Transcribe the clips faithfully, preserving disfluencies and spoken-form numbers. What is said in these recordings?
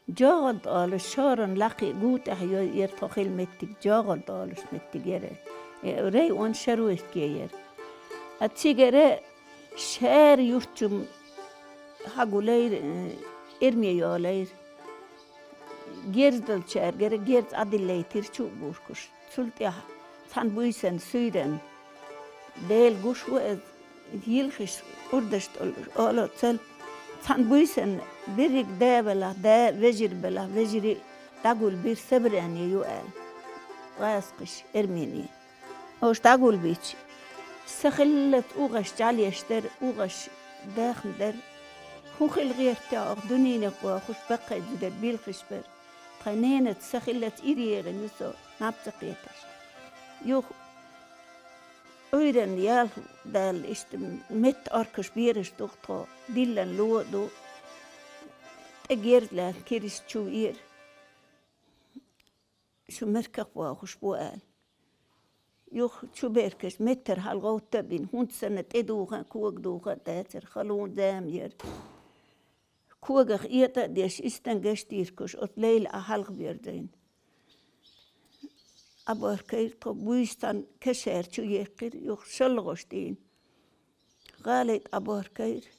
ЖогӀалт олуш шоран лакхе гу тӀехь йой яра тхо хила меттиг, жогӀалт олуш меттиг яра. Э, район Шаруйхке яра. А цигара шаьра юрт чу хьагулайра, э, эрме йолайра. Герз долчаьргара герз Ӏадиллайтира чу а гуркуш. Цул тӀаьхьа цхьана буьйсанна суьйранна, Дела гуш ву иза, йилхиш урдаш тӀе оло цал, цхьана буьйсанна берриг да велахь, да вежарий белахь, вежарий дӀагулбира, собрание ю аьлла. ГӀазкхаша, эрмене. Ош дӀагулбича, сахиллалц угӀаш жӀаьлеш дара, угӀаш даьхна дара. ХӀун хила гӀерта оха дуьненах бохуш, баккхий зудер билхиш бара. Тхайн ненаца сахиллалц ира егӀина ю со, наб ца кхеташ. Юха Ӏуьйранна ялх даьлла, иштта метта оркаш бераш ду тхо, диллина ло а ду, тӀе герз лаьцна кирис чу веара. Шу мерках бохуш бу аьлла. Юха чуберкаш меттара хьалагӀовтта а бина, хӀунда санна тӀедуха а, когадуха а дацара, халон зама яра. Когах этӀа а деш, истангаш а дийркуш, оцу Лейла Ӏа хьалха боьрзийна. Ӏаборкайра тхо, буьйса цхьана кешара чу еккхира, юха шолгӀа дийна. ГӀалин тӀе Ӏаборкайра,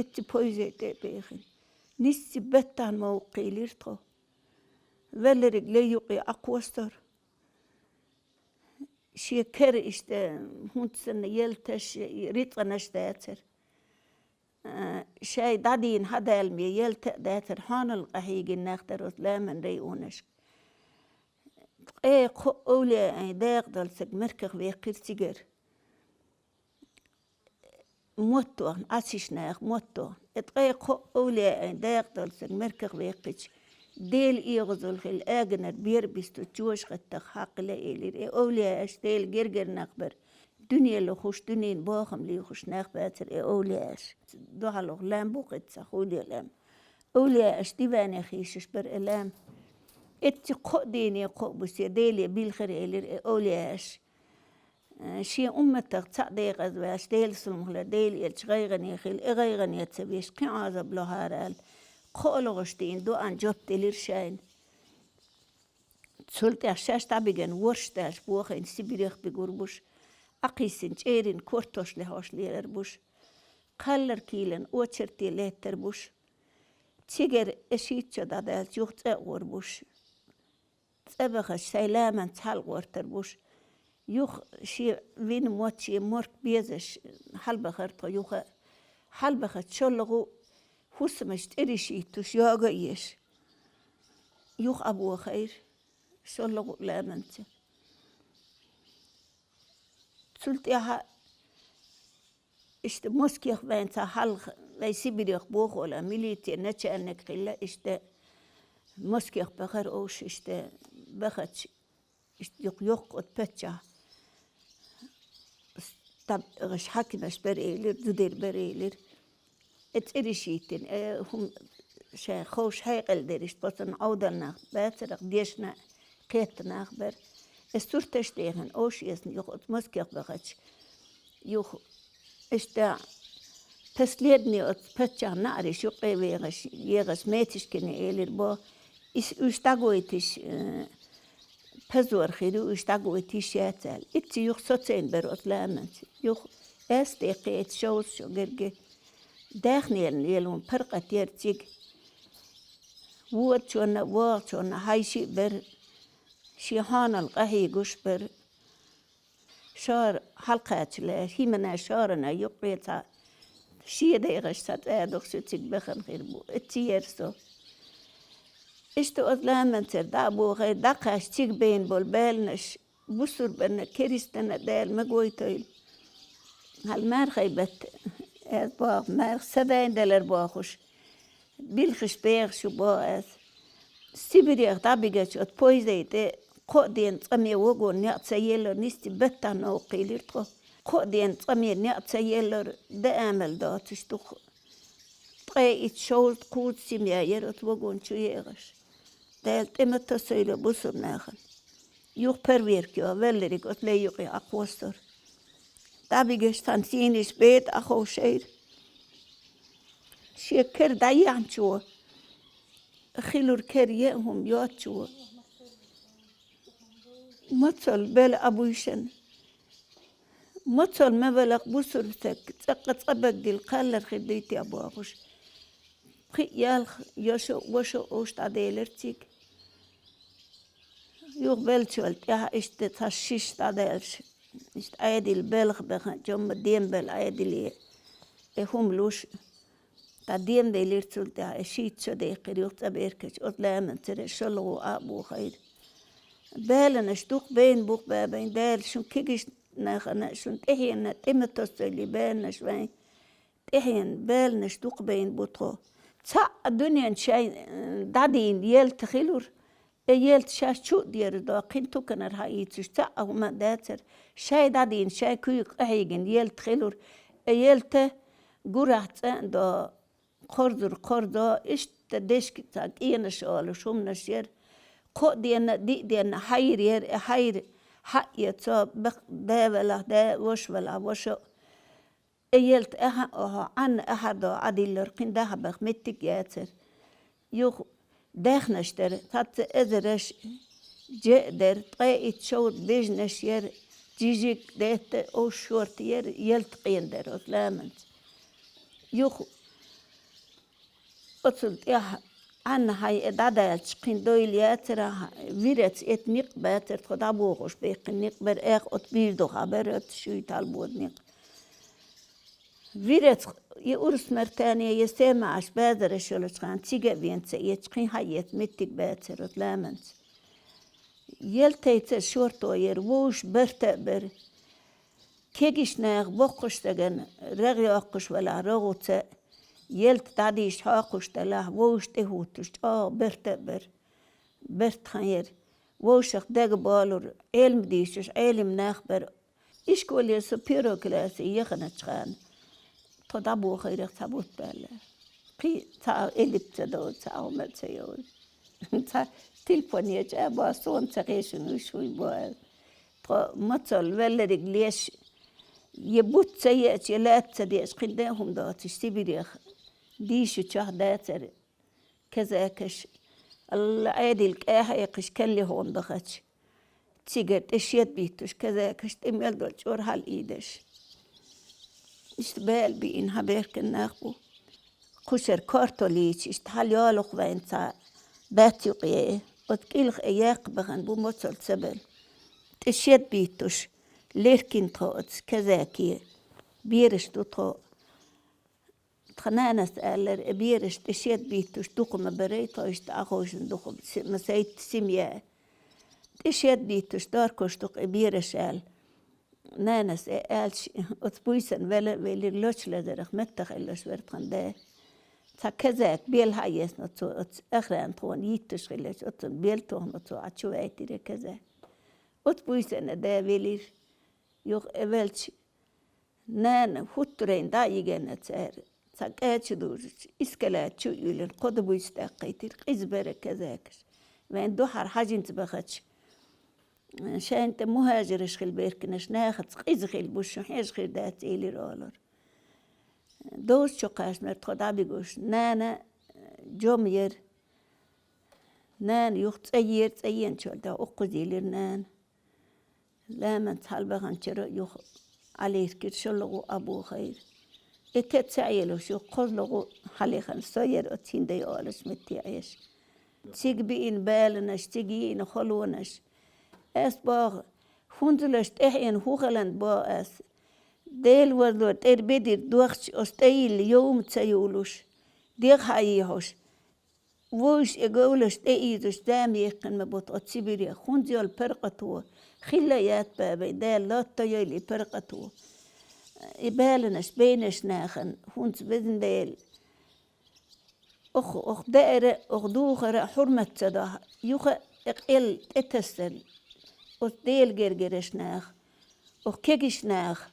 эцци пойзе тӀе а бехина. Нисци беттан мовкха кхийлира тхо. Веллариг лей юкъе Ӏакхоссора. Шен кара иштта, хӀунда санна, ялташ, рицкъанаш дацара. Э, шай дӀадийна хьадаьлла ме ялта а дацара, хьанал къахьийгина нах дара оцу ламан районашка. Ткъе кхоъ овлияийн дакъа долу саг мерках веккхира цигара. Моттохна, Ӏасиш наха моттохна. И ткъе кхоъ овлияийн дакъа долу саг мерках веккхича, Дела эгӀазалла хилла, агинара бер бисту чоша хаттах хьакхила элира. И овлияаш Дела гергара нах бара. Дуьне лохуш, дуьненан бохам лехуш нах бацара и овлияаш. Дуьхьалох лам бу кхин цхьа, хуьле лам. Овлияаш диванех йийшаш бара и лам. Эцци кхоъ дийне кхоъ бусе Деле билхира элира и овлияаш. Э, шен умматах цхьаъ декъаза ваьлча, Делан сумахлар, Дела элча гӀайгӀане хила, и гӀайгӀане ца веш, кхин Ӏазап лохьара аьлла, кхоалгӀаш дийна доӀан жоп делира шайна. Цул тӀаьхьа шаьш дӀабигина ворш даьлча бохийна Сибирех бигур буш, Ӏакхийсина чӀерийн кортош лехьош лелар буш, кхаллар кийлан очерте леттар буш, цигара эшийтта шо дӀадаьлча юха цӀа а гӀор буш, цӀа бахача сайн ламанца хьалгӀортар буш, юха шен вина мотт, шен морк безаш хьалбахар тхо юха, хьалбахача шолгӀа хӀусамаш тӀериш йиттуш йога а еш, юха Ӏабохайра. ШолгӀа ламанца. Цул тӀаьхьа иштта Москех вайна цхьа хьалха, вай Сибирех бохола, милицин начальник хилла, иштта Москех бахара овш, иштта бахача, иштта юха йоккха оцу паччахь. Стаб-, гӀаш хьаькамаш бара элира, зудер бара элира. Э, цӀериш йиттина, э, хӀума шайн ховш хьекъал дериш, тхо санна Ӏовдал нах бацарах, дешна, кхетта нах бара. Э, сурташ дехина, овш эцна юха оцу Москех бахача. Юха иштта последний оцу паччахьан наӀараш юкъе вехаш, егӀаш Метишкине элира бо, ис уьш дӀагойтиш, э, позор хир ю, уьш дӀагойтиш яц аьлла. Итт шо юха социйна бара оцу ламанца. Юха эс деккхи эцу шовзткъа шо герга. Даьхненан лелон паркъат яра цига. Водачунна а, вогӀучунна а хьайший а бара. Шен хьанал къахьийгуш бара. Шора хьалакхачале, хӀиманна шорана юккъе цхьа шен дегӀаш цхьа цӀа духуш цига бахана хир бу. Эцци яра со. Иштта оцу ламанцара дӀа а бохий, дӀакхаьчча цига бейна болу баьлнаш, бусурбанна, керистанна Дала ма гойтийла. Хьала мархий бетта, аз боху, марха са дайна далар бохуш, билхаш бехаш ю боху аз. Сибирех дӀабигача оцу пойзей тӀе кхоъ ден цкъаме вагон некъ ца еллара, нисти беттан новкъа кхийлира тхо. Кхоъ ден цкъаме некъ ца еллара, даамал доцуш дукха. Ткъе итт, шовзткъа, кхузткъа семья яра оцу вагон чу егӀаш. Дала тӀе ма тасийла бусурнахана. Юха проверка йо, веллариг оцу лей юкъе Ӏакхоссора. ДӀабигаш цхьана сийнаш беда Ӏаховшийра. Шен кара дӀаяьхьначо, хилур кер е хӀума йоцчу. Моцал бел а буйшан. Моцал ма велах бусурбсаг, цӀаккха цӀа багдил кхаллар хир дуй те бохуш. Пхи ялх йошо, вошо уш дӀаделар цига. Юха беллачул тӀаьхьа иштта цхьа шиш дӀадаьлча, иштта Ӏедал белха баьхна, жомма дем бел Ӏедале, э, хӀума луш, дӀа дем делира цул тӀаьхьа, э, шийтта шо дехкира, юха цӀа беркача, оцу ламанцара шолгӀа а бохийра. Баланаш дукха байна бух бабайн, Дала шун кегийчу нахана, шун тӀехьенна тӀе ма тоссалли баланаш вайн. ТӀехьенна баланаш дукха байна бу тхо. Цхьаъ дуьнен шайн, э, дӀадийна елта хилур, э, елта шаьш чу а дера до, кхин туканара хьаийцуш цхьаъ а хӀума а дацара, шай дӀадийна, шай куьйга къахьийгина елта хилур, э, елта гурахь цӀа а до, кхорзур кхорзо, иштта дешка цхьа кӀенаш олуш хӀуманаш яра. Кхо а денна, диъ денна хьайр яра, э, хьайр хьаъ я цо, бакъ да велахь да, вош велахь вошо. Э, елта ахьа а охьо, Ӏанна ахьа до Ӏадиллар, кхин даха баха меттиг яцара. Юха даьхнаш дара, цхьацца эзараш же а дара, ткъе итт шовда бежнаш яра, жижиг, детта, овш шорта яра, елта къен дара оцу ламанца. Юха оцул тӀаьхьа Ӏанна хьай э дӀадаьлча, кхин дойла яцара, вирац эта никъ бацара, тхо дӀабохуш бехкина никъ бара, экха оцу бийр духьа бара, оцу шуьйта хьалбода никъ. Вирац и урс мартане, я семааш базараш йолчу хана цига а вен ца эцча, кхин хьаэца меттиг бацара оцу ламанца. Елтайца шорто яра, вовш барта а бара. Кегиш наха боккхуш стагана рагӀ йоккхуш велахь рогӀуца, елта дӀадийша хьокхуш делахь, вовш тӀехӀуттуш чӀогӀа барта а бара. Барт хан яра. Вовшах дага болура, Ӏелам дийшуш Ӏелим нах бара. Ишколе со первый классе яханачу хана, тхо дӀабохийрах цхьа бутт баьлла. Кхин цхьа элип ца довла, цхьа хӀума ца йовла. Цхьа телефон еча а бо, суна ца хешина уьш хӀуй бо аьлла. Тхо мацалла веллариг леш, я бутт ца еача, я лаьтта ца деача, кхин ден хӀума доцуш Сибирех дийшучохь дацара. Казакаш, алла Ӏедил кӀа хьекхаш, каллихьон дахача, цигара тӀе шед биттуш казакаш, тӀе мел долчу чӀор хьалаийдеш. Иштта баьла биъна хьан беркан нах бу. Кхушара картолийча, иштта хьал йолух вайн цхьа бац юкъе, оцу кӀилха э яккха бахана бу моцал ца бала. ТӀе шед биттуш, леркина тхо оцу казаке, бераш ду тхо. Тхан нанас аьллара, э, бераш тӀе шед биттуш дукха ма барай, тхойшта Ӏаховшина дукха си-, ма сайта семья. ТӀе шед биттуш доркош дукха и бераш аьлла. Нанас, э, аьлча, оцу буьйсанна вела а велира, лоч лазарах меттах хиллаш вара тхан да. Цхьа казак бел хьаэцна оцу, оцу охрана тхуна йитташ хиллачу, оцунна бел тохна оцу Ӏа чу вайтира казак. Оцу буьйсанна да велира. Юха, э, велча, нана хӀуттурайн дӀа а йигина цара, цхьа кӀача дужучу, искалат чу а юьллина, кхо дан буьйса даьккхийтира, къиза бара казакаш. Вайн дуьхьара хьажинца бахача, шайна тӀе мухӀажараш хила беркинарш, нахаца къиза хила бу, шун хьежа хир дац, элира олура. Довза чу кхаьчнера тхо дӀабигуш. Нана, э, жома яра. Нана юха цӀа ера, цӀа еначул тӀаьхьа уккхуза елира нана. Ламанца хьалабаханчара юха Ӏалиркира, шолгӀа а бохийра. И тӀе ца Ӏелуш юха кхозлагӀа хьалехана со яра оцу хӀиндай олуш метте Ӏеш. Цига биъна баланаш, цига йиъна холонаш. Ас боху, хӀунзалаш тӀехьена хӀун хилан боху ас. Делан возло тӀера бедира дохча оцу тӀе йилла йовма ца йолуш, дегӀ хьаийхьуш. Вовш и говлаш тӀеийзаш зама яьккхина ма бу тхо Сибирех, хӀунза йолу паргӀато, хилла а яц бабай, Дала лотта йойла и паргӀато. И баланаш, бейнаш нахана, хӀунца безна Дела. Оха, оха деара, оха духара хьурмат ца дахьа, юха и къел тӀетассарна, оцу Дела гергараш наха, оха кегиш наха,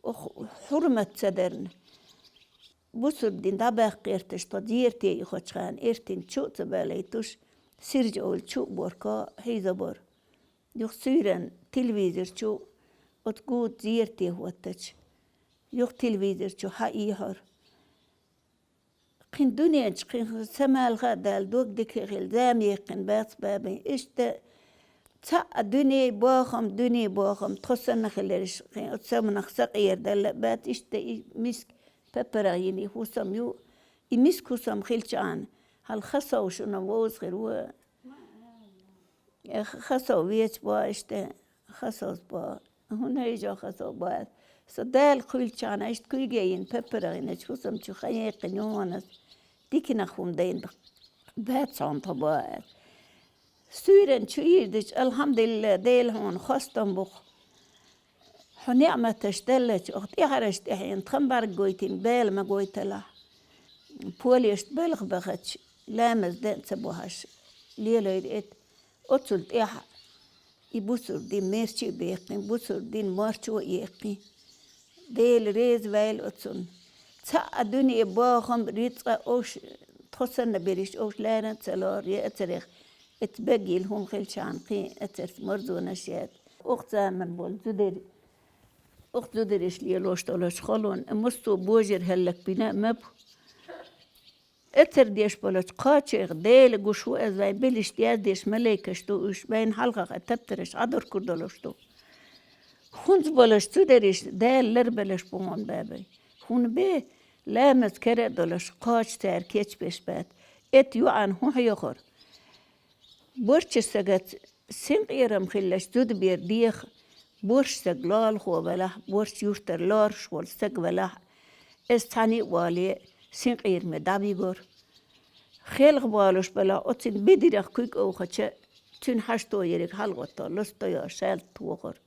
оха хьурмат ца дарна. Бусург дин дӀабаьккхира тхо зерате ихочу хана, эртин чу а ца балийтуш, сиржа олу чу а борко хьийзабора. Юха суьйранна телевизор чу оцу гуд зерате хӀоттачу. Юха телевизор чу хьаийхьора. Кхин дуьнен чу кхин са малха а даьлла, дог дика хилла, зама яьккхина бац бабин. Иштта цхьаъ дуьне бохам, дуьне бохам, тхо санна хилараш, кхин оцу саманах сакъера далла а бац, иштта и миска папарах йина и хӀусам ю, и миска хӀусам хилчахьана, хьал хасов шуна вовза хир ву. Э, хасов веча бо иштта, хасовс бо. ХӀунда хьежа хасов бо? Со Дала кхуьйлчахьана, иштта куьйге йина, папарах йиначу хӀусам чу хан яьккхина юханас, диканах хӀума дайна бац хьуна тхо бо. Суьйран чу йийрдича, алхьамдулилла, Дела хьуна хастам бу-кх. Хьо неӀматаш деллача, оха тӀаьхьараш тӀехьена тхан бӀарг гойтина, бала ма гойталахь. Полешта балха бахача, ламаз де а ца бохьаш, лелайра эт. Оцул тӀехьа и бусурба дин мерчи а беккхин, бусурба дин марчо а еккхин. Дела реза вайла оцунна. Цхьаъ дуьне бохам, рицкъа овш, тхо санна берриш овш ларан а ца лору, я эцарех, эца беггийла хӀума хилчахьана кхин эцарца марзонаш яц. Укх заман болу зудер, укх зудериш лелош долуш холон, массо а божар хӀаллакбина а ма бу. Эцар деш болчу кхачех Дела гуш ву, ас вайн билишта яздеш малайкаш ду, уьш вайн хьалхах а таптараш Ӏадуркур долуш ду. ХӀунца болуш цу дерриш Дала ларбалаш бу хьуна, бабай. ХӀунда бе, ламаз кара а долуш, кхача цара кечбеш бац. Эт йоӀан хӀун хьехура? Борчу сагаца синкъерам хиллачу зудабер деха, борш саг лалахо валахь, борч юртара лоруш волу саг валахь, эс цхьаьна а вале, синкъераме дӀабигора. Хелха болуш балахь, оцин бедирах куьг овхача, цуьнан хьашто ерриг хьалагӀоттор, ластойо шаьлта тохура.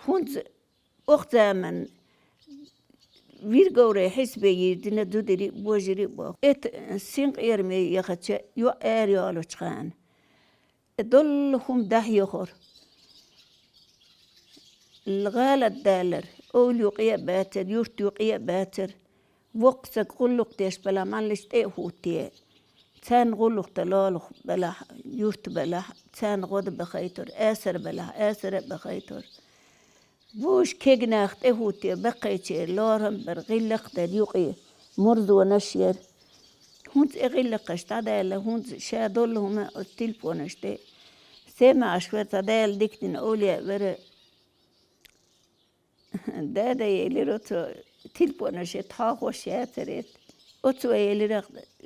ХӀунца Охзаман вирговрай хьисбе йирдина зудири а, божири а боху. Эт синкъераме яхача, йоӀ ара йолучу хана. Э, доллу хӀума дӀахьехура. ГӀалат далар, овла юкъе а бацар, юрт юкъе а бацар. Воккха саг гӀуллакх деш балахь, маьллаш тӀе а хӀуттае. Царна гӀуллакх дан лолахь балахь, юрт балахь, царна гӀо дан бахайтура, асар балахь, асар а бахайтура. Вуьш кегнах тӀе хӀуттае, баккхайчеран лорам бар, гӀиллакх дар юкъе, мурзонаш яра. ХӀунца и гӀиллакхаш дӀадаьлла, хӀунца ша доллу хӀума оцу телефонаш тӀе. Семаш вара, цхьа Дала дикдина овлия вара. Дада элира оцу телефонаш, эт хьахош яцара эт. Оцо элира,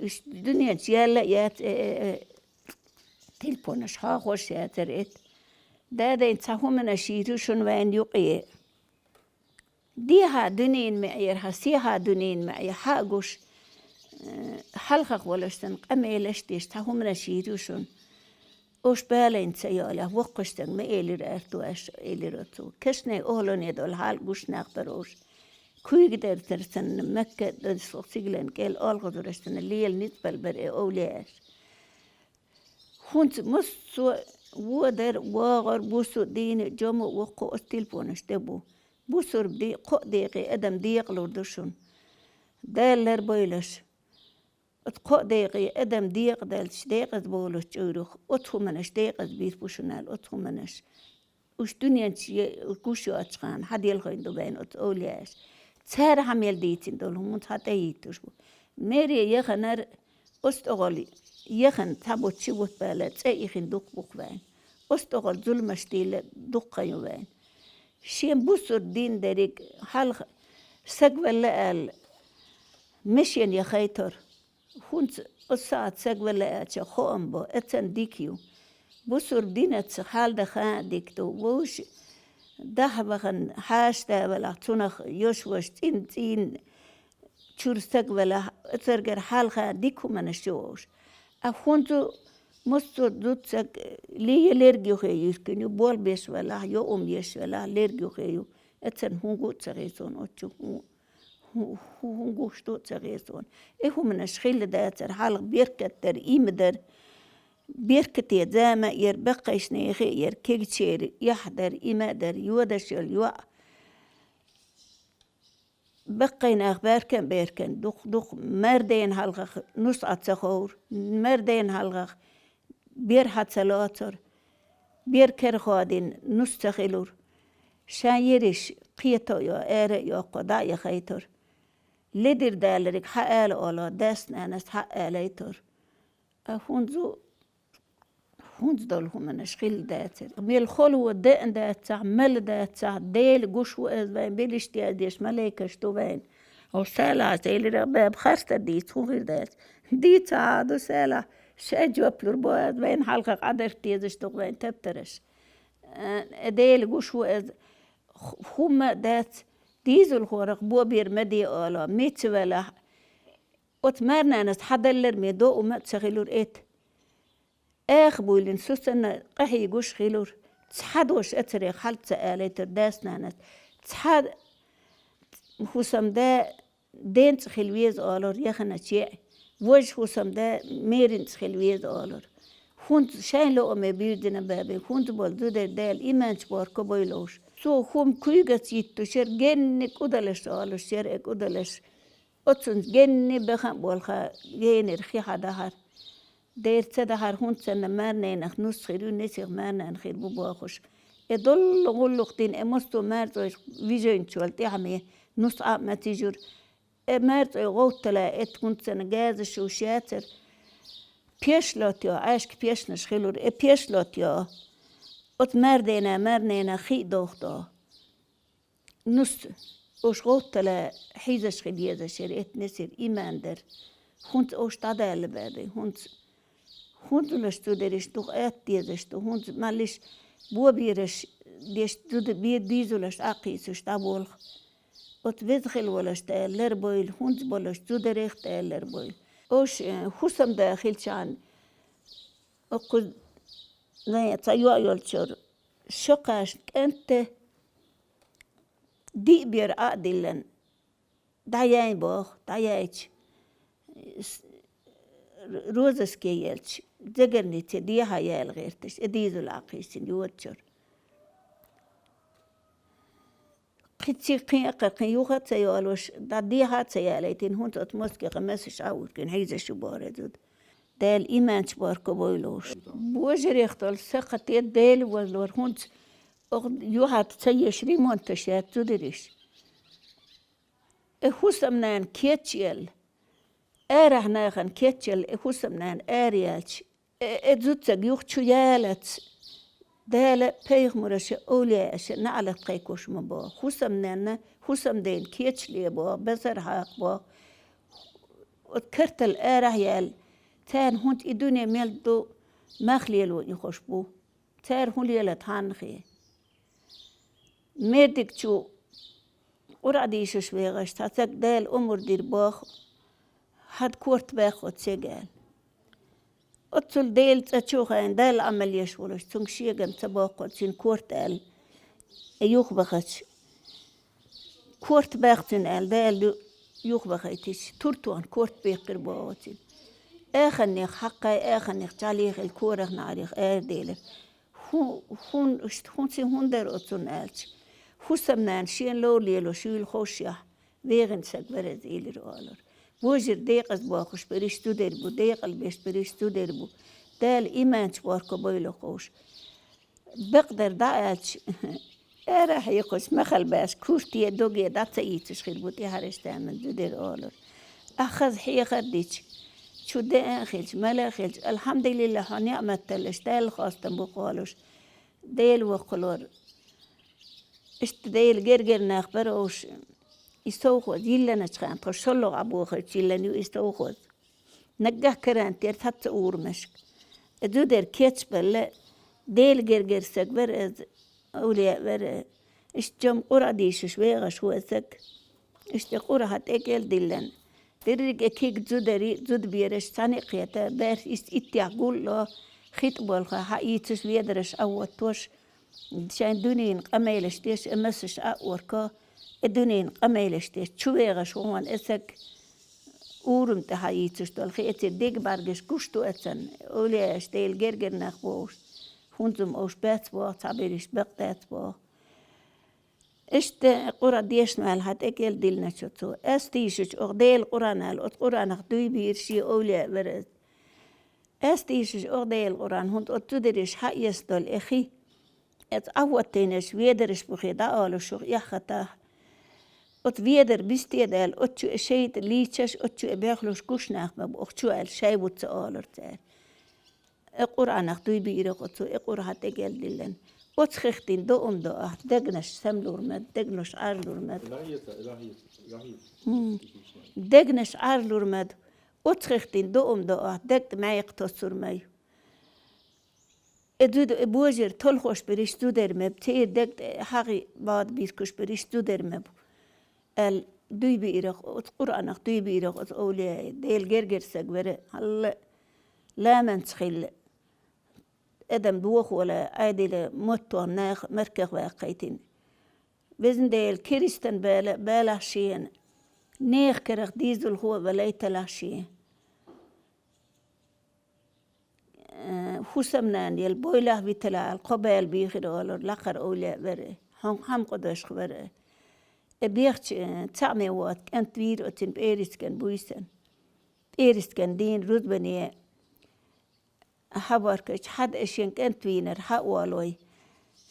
уьш дуьненчу яьлла а яц, э, э, э, телефонаш хьахош яцара эт. Дадайн цхьа хӀуманаш йийр ю шуна вайн юкъе. Дехьа дуьненан маьӀера, хьан сехьа дуьненан маьӀе хьа а гуш, э, хьалхах волуш санна къамелаш а деш, цхьа хӀуманаш йийр ю шуна. Ош балайн ца йолехь, воккхуш санна ма элира аьрту аьш, элира оцо. Кешнай охӀлане долу хьал гуш нах бара ош. Куьйга дара тера санна, Макка а дара, со цигалан кӀел олхазараш санна, лела ницкъ бала бара и овлияш. ХӀунца массо а водар, вогӀар, бусу дийна, жомо а воккхо оцу телефонаш тӀе бу. Бусурба ди-, кхо а декъе адам декъалур ду шуна. Дала ларбойла аш. Оцу кхо а декъе адам декъаделча, декъаза болуш чӀуьйрах, оцу хӀуманаш декъаза бийр бу шуна аьлла, оцу хӀуманаш. Уьш дуьненчу е-, гуш йоцучу хана, хьан делхийна ду вайна оцу овлияш? Цара хьан мел дийцина долу хӀуманца хьан тӀе йийтуш бу? Мере яханара, оцу тӀогӀал яхана цхьа бутт, ши бутт бала, цӀе ихина дукха бу-кх вайна. Оцу тӀогӀал зуламаш дийла дукха хан ю вайна. Шен бусурба дин дерриг хьалха саг валла аьлла, мешен яхайтура. ХӀунца оцу сагӀат саг валла аьлча хоам бо, эцан дика ю. Бусурба динаца хьал дан хан а дика ду. Вовш дахьа вахана хьаша да валахь, цунах йош-вош цӀин-цӀийна чуьра саг валахь, оцаргара хьал хан дика хӀуманаш ю вовш. А хӀунца массо а зудсаг ле я лерг юхе юьркина ю, болх беш валахь, йоам еш валахь, лерг юхе ю. Эцан хӀун гу а ца хи суна оцу чу, хӀун, хӀун, хӀун гуш ду а ца хи суна. И хӀуманаш хилла дацара, хьалха беркат дара, има дара. Беркате зама а яра, баккхайшнехе а яра, кегачеран эхь дара, има а дара, йодаш йолу йоӀ. Баккхай нах баьркан а баьркан, дукха-дукха, мардена хьалхах нус Ӏа ца ховра, мардена хьалхах бер хьа ца лоцура, бер кара ходина нус ца хилура. Шайн ерриш кхето а йо, ара а йоккхо дӀа а яхайтура. ледир далариг хьаала оло, дас-нанас хьаалайтар. А хӀунзу, хӀунз долу хӀуманаш хилла дацара. Мел холо деа дацахь, мала дацахь, Дела гуш ву ас вайн, билиш яздеш малайкаш ду вайн. О, сала, Делира, баба, харста дийца, хӀун хир дац? Дийца а ду, сала, ша жоп лур бо ас вайн, хьалха къадарт дезаш ду вайн тептараш. Э, Дела гуш ву ас, ху-, хӀумма дац, дийзалхорах бобер ма де оло, мица велахь. Оцу марнанас хьадаллар ме до ума ца хилур эт. Эх буйлина су санна къахьийгуш хилур. Цхьа дош эцаре хьалца алайтар дас-нанас. Цхьа хӀусамда денца хила веза олур яханаче. Вож хӀусамда меринца хила веза олур. ХӀунца шайн лоуме бирдина бабин, хӀунца болу зудер Дала иманчу борко бойлуш. Цо хӀума куьйгаца йиттушер, генни кӀудалаш олушер, э кӀудалаш. Оцунца генни бахан а болха генера хи хьадахьар. Дера ца дахьар хӀунца санна марненах нус хир ю, несих марнана хир бу бохуш. Э доллу гӀуллух дина, э мусто марцӀой виженчул тӀаьхьаме нус Ӏа а ма тижур. Э марцӀой гӀовттала эт хӀунца санна газа шуш яцар. Пеш лот йо, Ӏаьшка пешнаш хилур, э пеш лот йо. Оцу мардена, марнена хи а дохдо. Нус, ош гӀовттала хьийзаш хила езаш яра, эт несир иман дара. ХӀунца ош дӀадаьлла баьбе, хӀунца, хӀунцалаш цу дерриш дух атта дезаш ду, хӀунца маллиш бобераш деш зуда бе дийзалаш Ӏакхийсуш дӀаболх. Оцу веза хила волаш Дала лар бойла, хӀунца болаш зударех Дала лар бойла. Ош, э, хӀусамда хилчахьана, оккхуз вайн цхьа йоӀ йолчуьра шо кхашна кӀанте, диъ бер Ӏа а диллина, дӀаяйна боху, дӀаяйча, с-, розыске елча, Дзегарнице дехьа яла гӀерташ, э дийзал Ӏакхийсина йодачуьра. Кхин цига кхин а кхин юха а ца йолуш, дӀа дехьа а ца ялайтина, хӀунца оцу Москехь массаш а вуркина хьийзаш ю бохура зуда. Дала иманчу борко бойлуш. Божарех долу сакхате Дела валлор, хӀунца оха юхьа ца еш ремонташ яц зудариш. Э хӀусамнана кечъелла, арахь нахана кечъелла, э хӀусамнана араялча, Э, э, зудчаг юха чу ялац, Дала пайхамараша, овлияаша наӀалат кхайкхуш ма бо. ХӀусамненна, хӀусамден кечале бо, базар хьакха бо. Оцу картал арахь яьлла, царна хӀунца и дуьне мел ду, мах лело и хӀуш бу. Цара хӀун лела тхьаннахе? Мердиг чу Къуръа дийшаш вегӀаш цхьа саг Дала омра дира боху, хьан корта баьккхо цига аьлла. Оццул Делан цӀа чу а хайна, Далла Ӏамал еш волуш, цуьнга шеган ца боккхо, цуьнан корта аьлла, юхабахача. Корта баьккха цуьнан аьлла, Дала ю-, юхабахийтича, туртонна корта беккхира боху цуьнан. Эханнех хьакхай, эханнех чӀалехила корах наӀарех араделира. ХӀун, хӀун, хӀун ци хӀун дара оцунна аьлча, хӀусамнана шен лов лело шуьйла ховшшехь, вегӀина саг вара иза, элира олура. Вожар декъаза бохуш берриш зудер бу, декъала беш берриш зудер бу. Дала иманчу борко бойла ховш. Бакъдар дӀа аьлча, ара хьекхуш, махал баьш, курте, доге дӀа ца ийцуш хир бу тӀаьхьараш таман зудер олура. Ахаза хьехар дича, чу деа а хилча, мала а хилча, алхьамдулиллахӀ, хьо неӀмат таллаш, Далла хастам бу кхолуш. Дела воккхалора. Иштта Дела гергара нах бара уьш. И совхоз йилланачу хенахь, тхо шолгӀа бохуьйтуш йиллина ю и совхоз. Наггахь карантера цхьацца урамашка. И зудер кечбелла, Дела гергара саг вара иза, овлияъ вара. Иштта жом Къуръа дийшаш вегӀаш ву и саг. Иштта Къуръа хьан тӀекӀел диллина. Дерриг а киг зудари, зудабераш цхьаьна а кхета, баьрса иштта иттех гулло, хитӀа болха хьаийцаш, ведараш Ӏа хӀоттош, шайн дуьненан къамелаш деш, э массаш а орко, э дуьненан къамелаш деш, чу вегӀаш ву хьуна и саг. Урам тӀе хьаийцаш долу хи эцира дегабӀаьргаш гуш ду эцарна, овлияаш Дела гергара нах бохуш, хӀунзум овш бац боху, цхьабериш бакъ дац боху. Иштта Къуръа дешна ваьлла хьан тӀекӀел диллиначу цо. Ас дийшича оха Дела Къуръан аьлла, оцу Къуръанах дуй бийра шен овлияъ вара иза. Ас дийшича оха Дела Къуръан, хӀунда оцу зудариш хьаэца долу э хи. Эца Ӏа хӀоттийнарш ведараш бу хи дӀа олуш шух эхь хатахь. Оцу ведар бисте даьлла, оцу чу и шайтӀа лийчаш, оцу чу и бехлуш гуш нах ма бу, оха чу аьлла, шай ву ца олура цара. И Къуръанах дуй биъира оцу, и Къуръан тӀегел диллина. Оцу хехтин доӀум до ахь, дегнаш самлур мед, дегнаш Ӏарлур мед. Дегнаш Ӏарлур мед. Оцу хехтин доӀум до ахь, дег тӀе маьйкха тосур май. Э, зуда, э, божар толхош бериш зудер меб, цер дег тӀе хьагӀи бада биркуш бериш зудер меб. Аьл дуй биирах, оц Къуръанах дуй биирах, оц овлияй, Дела гергер саг вере, хьалла ламанца хилла. Эдам дохула, айдила моттон нах меркех ваккхайтин. Везан Дела, киристан бала, балах шен, нех керах дизулхо валайталах шен. Э, хӀусамнана ел бойлахь виталахьал, кхо баьл бийхира олур, лакхара овлия вара, хьон хьамкъа дошха вара. Э, бехча, э, цаӀ ме вот, кӀант вийр оцин пӀерискан буйсан. ПӀерискан дийна рузбане хьабаркача хьад э шен кӀант вийнар хьаолой.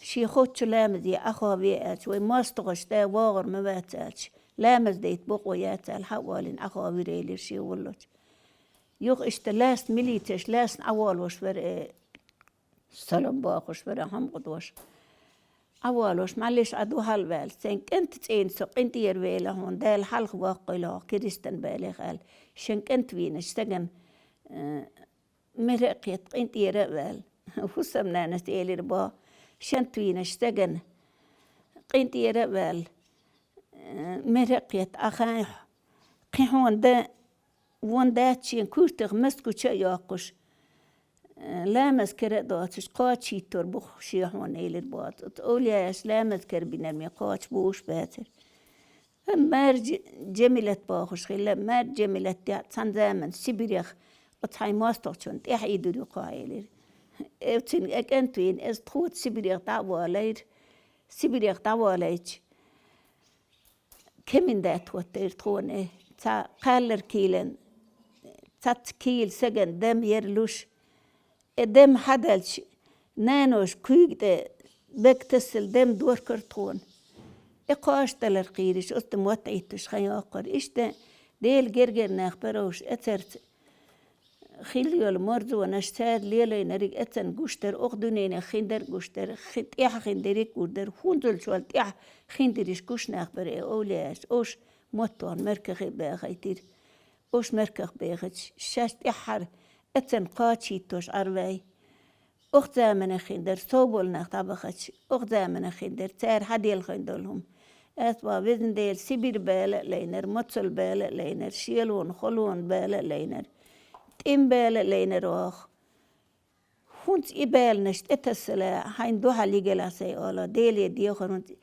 Ши хоччу ламазе Ӏахо ве аьлча, вай мостагӀаш да вогӀур ма вац аьлча, ламаз дейт бокъо яц аьлла хьаолин Ӏахо вирайлира ши вуллача. Юха иштта лаьцна милицеш, лаьцна Ӏаволуш вара, э, салам бохуш вара, хьамкъа дош. Ӏаволуш, мӀаллиш Ӏа духьал ваьлла, сайн кӀант цӀена со къинтӀера вела хьуна, Дала хьалха воккхийла хьо, киристан балех аьлла. Шен кӀант вийнача стаган, э, мера а кхетта, къинтӀера а ваьлла. ХӀусамнанас элира бо, шен твийнача стаган къинтӀера а ваьлла. Э, мера а кхетта, Ӏа хьайх, кхин хьуна да, вон дац шен куьртах маскуча а йоккхуш, э, ламаз кара а доцуш, кхоча хӀиттор бу шен хьуна элира боцу. Оцу овлияш ламаз кара бинар ме кхоча буш бацара. Хьан мар Дж-, Джамилат бохуш хилла, мар Джамилат яа цхьан заман Сибирех, оцу хьайн мостагӀчун тӀаьхьа идур ю кхо элира. Э, цуьнга э кӀант вийна, эс тхоца Сибирех дӀа а волайра, Сибирех дӀаволайча, комендат хӀоттайра тхуна, э, цхьа кхаллар кийлан, цхьацца кийла саган дам яр луш. Э дам хьадаьлча, нанош куьйга тӀе бег тассал дам доркар тхуна. Э кхош далар кхийриш, оцу тӀе мотт Ӏитташ хан йоккхар. Иштта Дела гергар нах баровш, эцарца хилла йолу марзонаш цара лелайнариг эцан гуш дара, оха дуьненах хиндер гуш дара, хи-, тӀаьхьа хиндериг гуш дара, хӀунзалчул тӀаьхьа хиндериш гуш нах бара э овлияш, ош моттон меркахе бахайтира. Ош мерках бехача, шаьш тӀаьххьара эцан кхоча хӀиттош Ӏарвай. Оха заманах хиндер, сов болу нах дӀабахача, оха заманах хиндер, цара хьаделхайн долу хӀума. Аьтта везан Дела Сибир бала а лайнар, моцал бала а лайнар, шелон, холон бала а лайнар, тӀим бала а лайнар оха. ХӀунца и баланаш тӀетассала, хьайн дуьхьал йигала сай олу, Деле дехар хӀунца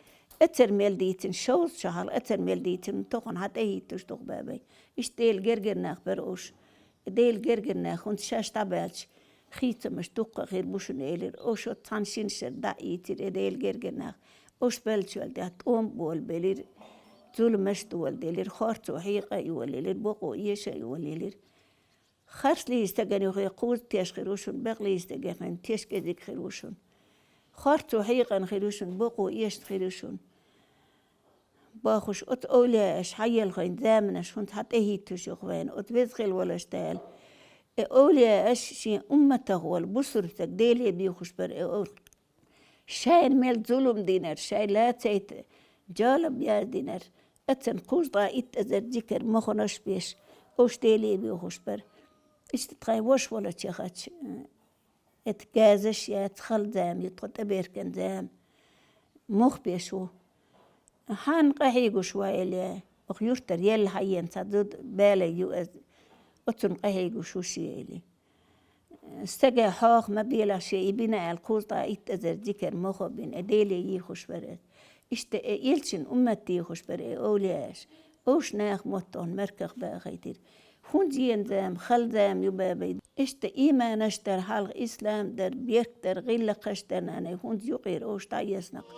эцар мел дийцина, шовзткъа шо хьалха эцар мел дийцина, тохана хьан тӀе хӀиттуш дукха бабай. Иштта Дела гергар нах бара уш. Дела гергар нах хӀунца шаьш дӀабаьлча, хийцамаш дуккха а хир бу шуна элира. Ош оцу цхьана шина шера дӀа а ийцира, э, Дела гергар нах. Ош беллачул тӀаьхьа тӀом а болабелира, зуламаш а доладелира, хорцо хьекъа а йолаелира, бокъо эша а йолаелира. Харцлийца стагана юххе кхуза теш хир ву шуна, бекълийца стагана теш кӀезиг хир ву шуна. Хорцо хьекъана хир ву шуна, бокъо эшна хир ву шуна. Бохуш, оцу овлияш хьаелхайн заманаш хӀунца хьан тӀе хӀиттуш юха вайна, оцу веза хила волаш Дала. Э овлияш шен умматах волу бусург стаг Деле бийхуш бара э овр. Шайна мел зулум динар, шай лацайта жалоб яздинар, эцан кхузткъа итт эзар зикар моханаш беш, ош Деле бийхуш бара. Иштта тхайн вош волчехач, эта газаш яц, хала зама ю тхо тӀеберкан зама. Мох беш ву. Хьан къахьийгуш вай эле, оха юртара елла хьаена цхьа зуда балай ю эза, оцунна къахьийгуш ву ши эли. Стага хьоха ма белахь шен и бина аьлла, кхузткъа итт эзар зикар мохо бина, э, Деле йийхуш вара эза. Иштта, э, элчан уммат дийхуш бара, э, овлияш. Ош нах моттон мерках бахайтира. ХӀунда зен зама, хала зама ю бабай. Иштта иманаш дар, хьалха ислам дар, берк дар, гӀиллакхаш дар, нанай, хӀунда юкъера ош дӀаеснакх.